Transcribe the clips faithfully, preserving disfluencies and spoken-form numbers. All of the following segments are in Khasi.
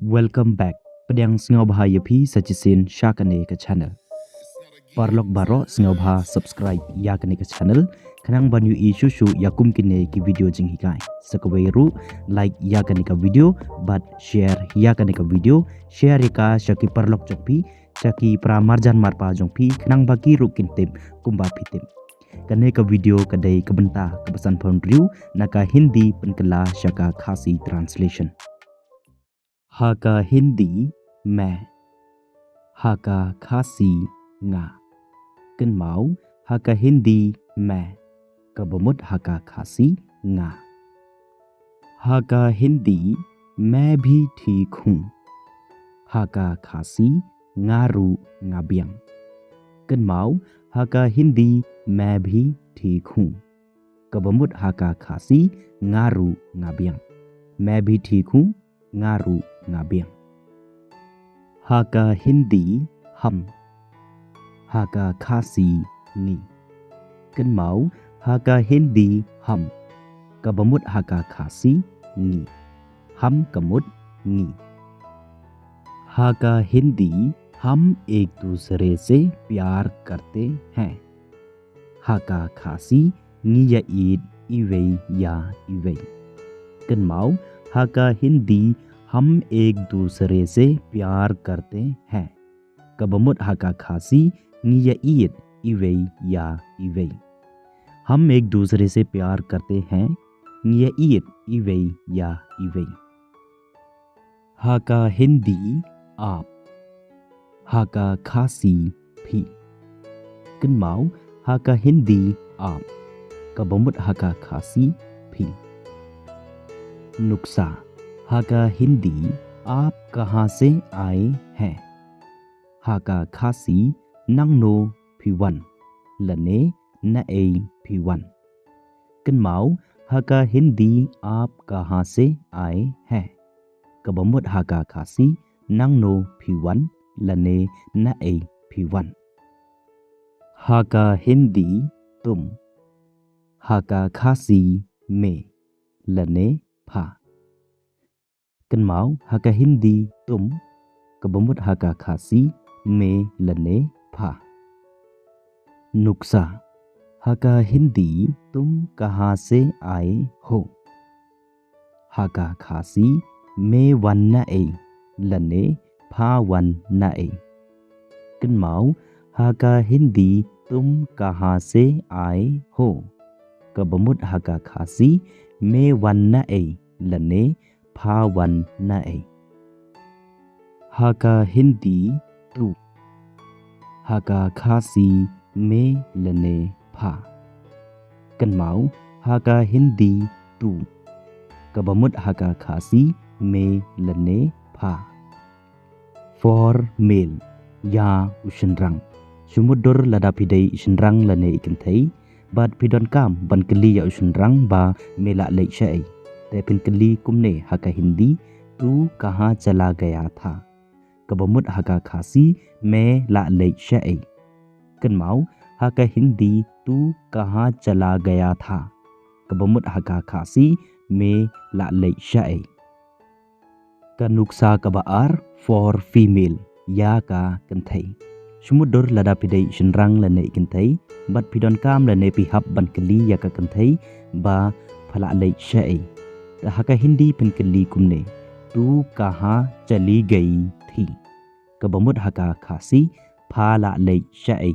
Welcome back. Pdiang sngewbha ïa phi sa shisien sha kane ka channel. Paralok baroh sngewbha subscribe ïa kane ka channel khnang ban ïohi shuh shuh ïa kum kine ki video jinghikai. Sa kawei ruh, like ïa kane ka video bad share ïa kane ka video, share ïa ka sha ki paralok jong phi, sha ki para marjan marpa jong phi khnang ba ki ruh kin tip kumba phi tip. Kane ka video ka dei ka bynta kaba sanphew hynriew na ka Hindi pynkylla sha ka Khasi translation. Ha ka Hindi, main. Ha ka Khasi, nga. Kynmaw, ha ka Hindi, main, kaba mut ha ka Khasi, nga. Ha ka Hindi, मैं भी ठीक हूँ. Ha ka Khasi, nga ruh nga biang. Kynmaw, ha ka Hindi, मैं भी ठीक हूँ, kaba mut ha ka Khasi, nga ruh nga biang. मैं भी ठीक हूँ, nga ruh nga biang. Ha ka Hindi, हम. Ha ka Khasi, ngi. Kynmaw, ha ka Hindi, हम, kaba mut ha ka Khasi, ngi. हम ka mut, ngi. Ha ka Hindi, हम एक दूसरे से प्यार करते हैं. Ha ka Khasi, ngi ïaieit iwei ïa iwei. Kynmaw, ha ka Hindi, हम एक दूसरे से प्यार करते हैं, kaba mut ha ka Khasi, ngi ïaieit iwei ïa iwei. हम एक दूसरे से प्यार करते हैं, ngi ïaieit iwei ïa iwei. Ha ka Hindi, आप. Ha ka Khasi, phi. Kynmaw, ha ka Hindi, आप, kaba mut ha ka Khasi, phi. Nuksa. Ha ka Hindi, आप कहाँ से आए हैं? Ha ka Khasi, nangno phi wan, lane naei phi wan. Kynmaw, ha ka Hindi, आप कहाँ से आए हैं, kaba mut ha ka Khasi, nangno phi wan, lane naei phi wan. Ha ka Hindi, तुम. Ha ka Khasi, मैं, lane pha. Kynmaw, ha ka Hindi, तुम, kaba mut ha ka Khasi, मैं, lane pha. Nuksa. Ha ka Hindi, तुम कहाँ से आए हो? Ha ka Khasi, me wan naei, lane pha wan naei. Kynmaw, ha ka Hindi, तुम कहाँ से आए हो, kaba mut ha ka Khasi, me wan naei, lane pha wan naei. Ha ka Hindi, तू. Ha ka Khasi, me, lane pha. Kynmaw, ha ka Hindi, तू, kaba mut ha ka Khasi, me, lane pha. For male, ïa u shynrang. Shu mutdur lada phi dei i shynrang lane i kynthei bad phi donkam ban kylli ïa u shynrang ba me la leit shaei, te phin kylli kumne ha ka Hindi, तू कहाँ चला गया था? Kaba mut ha ka Khasi, me la leit shaei. Kynmaw, ha ka Hindi, तू कहाँ चला गया था? Kaba mut ha ka Khasi, me la leit shaei. Ka nuksa kaba ar, for female, ïa ka kynthei. Shu mutdur lada phi dei i shynrang lane i kynthei bad phi donkam lane phi hap ban kylli ïa ka kynthei ba pha la leit shaei, te ha ka Hindi phin kylli kumne, तू कहाँ चली गई थी? Kaba mut ha ka Khasi, pha la leit shaei.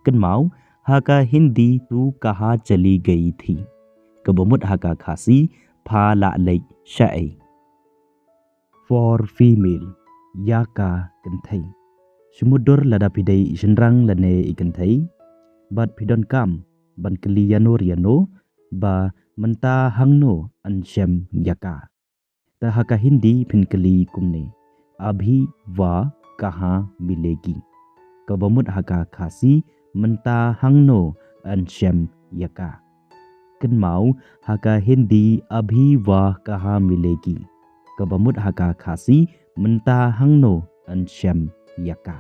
Kynmaw, ha ka Hindi, तू कहाँ चली गई थी? Kaba mut ha ka Khasi, pha la leit shaei. For female, ïa ka kynthei. Shu mutdur lada phi dei i shynrang lane i kynthei bad phi donkam ban kylli ïano ïano ba mynta hangno yn shem ïa ka, te ha ka Hindi phin kylli kumne, अभी वह कहाँ मिलेगी? Kaba mut ha ka Khasi, mynta hangno yn shem ïa ka? Kynmaw, ha ka Hindi, अभी वह कहाँ मिलेगी? Kaba mut ha ka Khasi, mynta hangno yn shem ïa ka?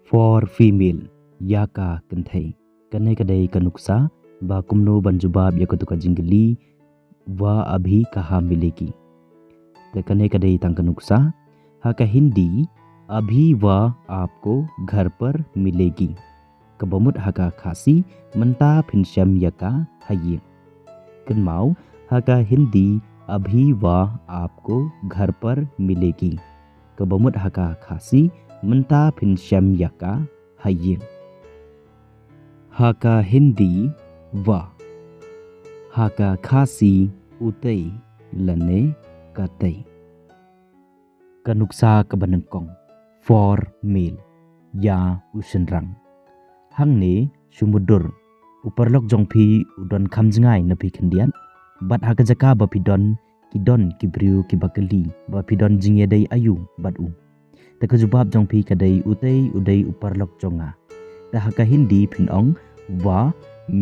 For female, ïa ka kynthei. Kane ka dei ka nuksa ba kumno ban jubab ïa katu ka jingkylli, वह अभी कहाँ मिलेगी? Te kane ka dei tang ka nuksa. Ha ka Hindi, अभी वह आपको घर पर मिलेगी. Kaba mut ha ka Khasi, mynta phin shem ïa ka ha ïing. Kynmaw, ha ka Hindi, अभी वह आपको घर पर मिलेगी. Kaba mut ha ka Khasi, mynta phin shem ïa ka ha ïing. Ha ka Hindi, वह. Ha ka Khasi, utei lane katei. Ka nuksa kaba nyngkong, for male, ïa u shynrang. Hangne shu mutdur, u paralok jong phi u don kham jngai na phi khyndiat, bad ha ka jaka ba phi don, ki don ki briew kiba kylli ba phi don jingïadei aïu bad u. Te ka jubab jong phi ka dei utei u dei u paralok jong nga. Te ha ka Hindi phin ong, वह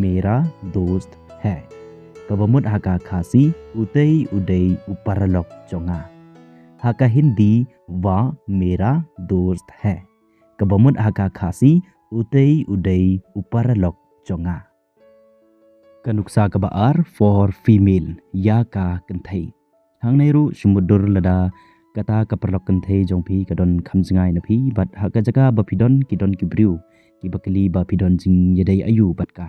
मेरा दोस्त है. Kaba mut ha ka Khasi, utei u dei u paralok jong nga. Ha ka Hindi, वह मेरा दोस्त है. Kaba mut ha ka Khasi, utei u dei u paralok jong nga. Ka nuksa kaba ar, for female, ïa ka kynthei. Hangne ruh shu mutdur lada kata ka paralok kynthei jong phi ka don kham jngai na phi, bad ha ka jaka ba phi don ki don ki briew kiba kylli ba phi don jingïadei aïu bad ka.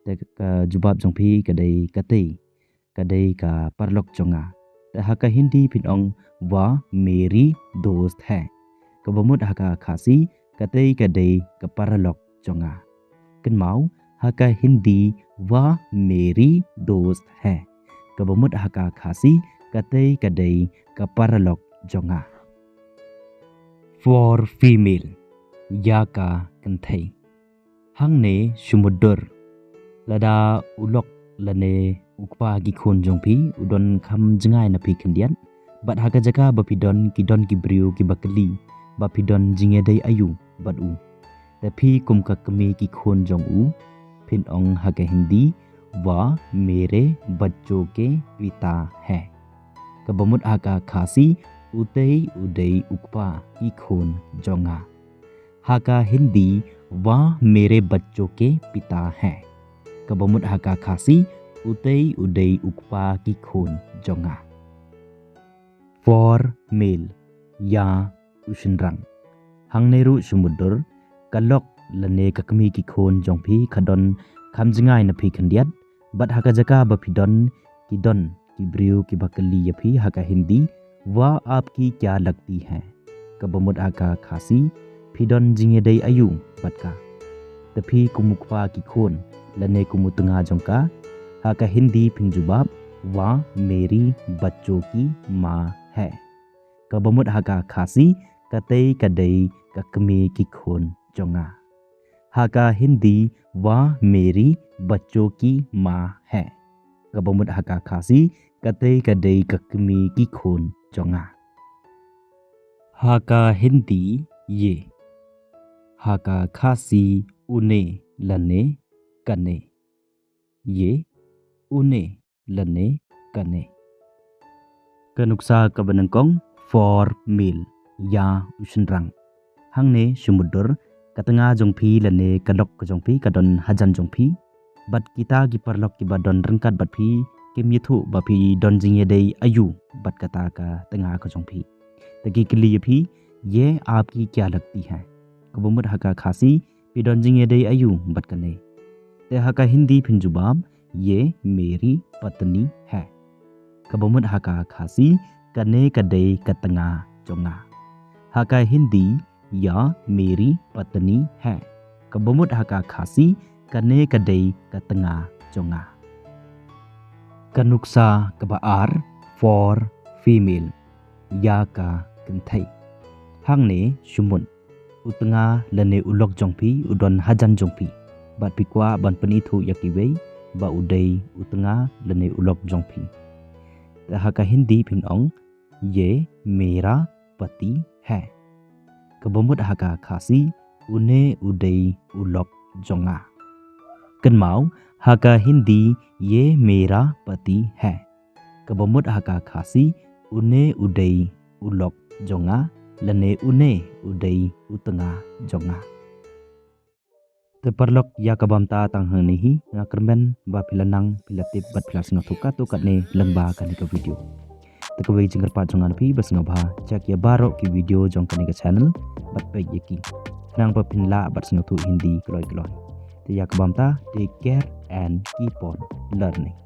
Te ka jubab jong phi ka dei katei, ka dei ka paralok jong nga. Te ha ka Hindi phin ong, वह मेरी दोस्त है. Kaba mut ha ka Khasi, katei ka dei ka paralok jong nga. Kynmaw, ha ka Hindi, वह मेरी दोस्त है. Kaba mut ha ka Khasi, katei ka dei ka paralok jong nga. For female, ïa ka kynthei. Hangne shu mutdur, lada u lok lane u kpa ki khun jong phi u don kham jngai na phi khyndiat, bad ha ka jaka ba phi don ki don ki briew kiba kylli ba phi don jingïadei aïu bad u. Te phi kum ka kmie ki khun jong u, phin ong ha ka Hindi, वह मेरे बच्चों के पिता है. Kaba mut ha ka Khasi, utei u dei u kpa ki khun jong nga. Ha ka Hindi, वह मेरे बच्चों के पिता है. Kaba mut ha ka Khasi, utei u dei u kpa ki khun jong nga. For male, ïa u shynrang. Hangne ruh shu mutdur, ka lok lane ka kmie ki khun jong phi ka don kham jngai na phi khyndiat, bad ha ka jaka ba phi don ki don ki briew kiba kylli ïa phi ha ka Hindi, वह आपकी क्या लगती है. Kaba mut ha ka Khasi, phi don jingïadei aïu bad ka. Te phi kum u kpa ki khun lane kum u tnga jong ka, ha ka Hindi phin jubab, वह मेरी बच्चों की माँ है. Kaba mut ha ka Khasi, katei ka dei ka kmie ki khun jong nga. Ha ka Hindi, वह मेरी बच्चों की माँ है. Kaba mut ha ka Khasi, katei ka dei ka kmie ki khun jong nga. Ha ka Hindi, ये. Ha ka Khasi, une lane kane. ये, une lane kane. Ka nuksa kaba nyngkong, for male, ïa u shynrang. Hangne shu mutdur, ka tnga jong phi lane ka lok ka jong phi ka don hajan jong phi. Bad kita ki paralok kiba don ryngkat bad phi kim ïathuh ba phi don jingïadei aïu bad kata ka tnga ka jong phi. Te ki kylli ïa phi, ये आपकी क्या लगती है. Kaba mut ha ka Khasi, phi don jingïadei aïu bad kane. Te ha ka Hindi phin jubab, ये मेरी पत्नी है. Kaba mut ha ka Khasi, kane ka dei ka tnga jong nga. Ha ka Hindi, यह मेरी पत्नी है. Kaba mut ha ka Khasi, kane ka dei ka tnga jong nga. Ka nuksa kaba ar, for female, ïa ka kynthei. Hangne shu mut, u tnga lane u lok jong phi u don hajan jong phi, bad phi kwah ban pynithuh ïa kiwei ba u dei u tnga lane u lok jong phi. Te ha ka Hindi phin ong, ये मेरा पति है. Kaba mut ha ka Khasi, une u dei u lok jong nga. Kynmaw, ha ka Hindi, ये मेरा पति है. Kaba mut ha ka Khasi, une u dei u lok jong nga, lane une u dei u tnga jong nga. Te paralok, ïa kaba mynta tang hangne hi, nga kyrmen ba phi la nang, phi la tip bad phi la sngewthuh katto katne lyngba kane ka video. Te kawei jingkyrpad jong nga na phi, ba sngewbha check ïa baroh ki video jong kane ka channel bad peit ïa ki, khnang ba phin lah bad sngewthuh Hindi kloi kloi. Te ïa kaba mynta, take care and keep on learning.